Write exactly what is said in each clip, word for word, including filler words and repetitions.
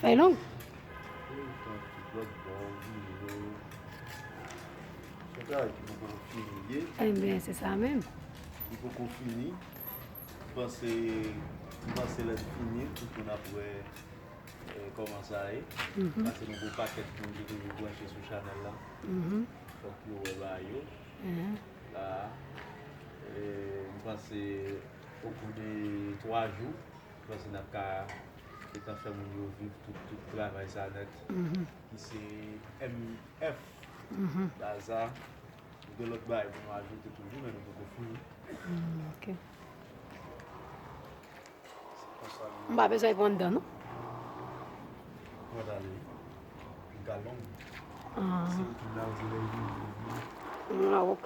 Fèy long? Wi, tankou lòt bò, vini. Se yon travay ki poko fini, ye. Enben, se sa menm. Li poko fini. M panse, m panse lè l fini, tout moun ap wè, eh, kòman sa ye. Mhm. Paske nou gon pakèt moun ki toujou branche sou chanèl la. Mhm. Fòk yo wè bagay yo. Mhm. La, eh, m panse, okou de twa jou, m panse n ap ka gentan fè moun yo viv tout, tout travay sa nèt, mhm, ki se M F. Mhm. Baza, nou gen lòt bagay pou nou ajoute toujou, men nou poko fini. Mm, ok. M pa bezwen pran anndan, non? Pran anndan, wi. Li ka long. Ah. Se YouTube la, ou di lè li vini. Ah, ok.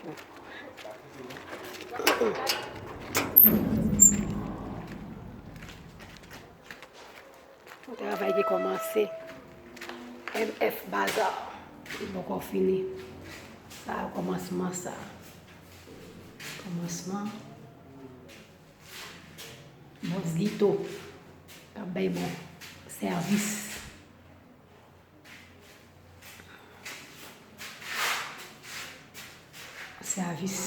Yon travay ki kòmanse. M F Bazar. Li poko fini. Sa a kòmansman sa. Kòmansman. Bòs Gito k ap bay bon sèvis. Sèvis.